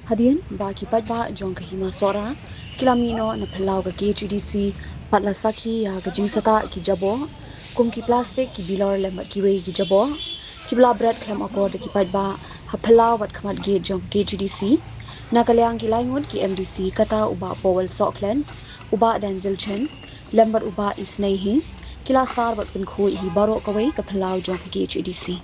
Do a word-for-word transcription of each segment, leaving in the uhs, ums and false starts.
Hadien ba ki paidbah jong ka Hima Sohra ki la mih noh na phyllaw ka K H A D C bad la sakhi ïa ka jingsahtah ki jaboh kum ki plastik, ki bilor lem bad kiwei ki jaboh kiba la bret khlem akor da ki paidbah ha phyllaw bad khmat gate jong ka K H A D C, na ka liang ki laingut ki M D C kata u Bah Powell Sohkhlet, u Bah Denzil Chen lem bad u Bah Isnei Hing ki la sar bad pynkhuid hi baroh kawei ka phyllaw jong ka K H A D C.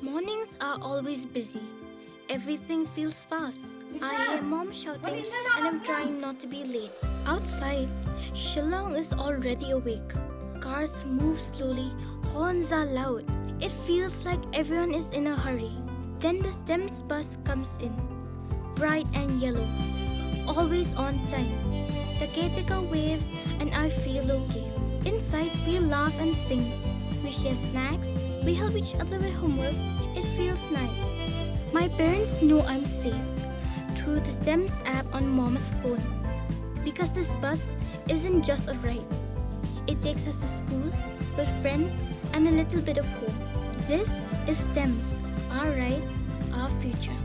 Mornings are always busy. Everything feels fast. I hear mom shouting and I'm trying not to be late. Outside, Shillong is already awake. Cars move slowly, horns are loud. It feels like everyone is in a hurry. Then the STEMS bus comes in, bright and yellow, always on time. The caretaker waves and I feel okay. Inside, we laugh and sing. We share snacks. We help each other with homework. It feels nice. My parents know I'm safe through the STEMS app on mom's phone. Because this bus isn't just a ride, it takes us to school, with friends, and a little bit of home. This is STEMS, our ride, our future.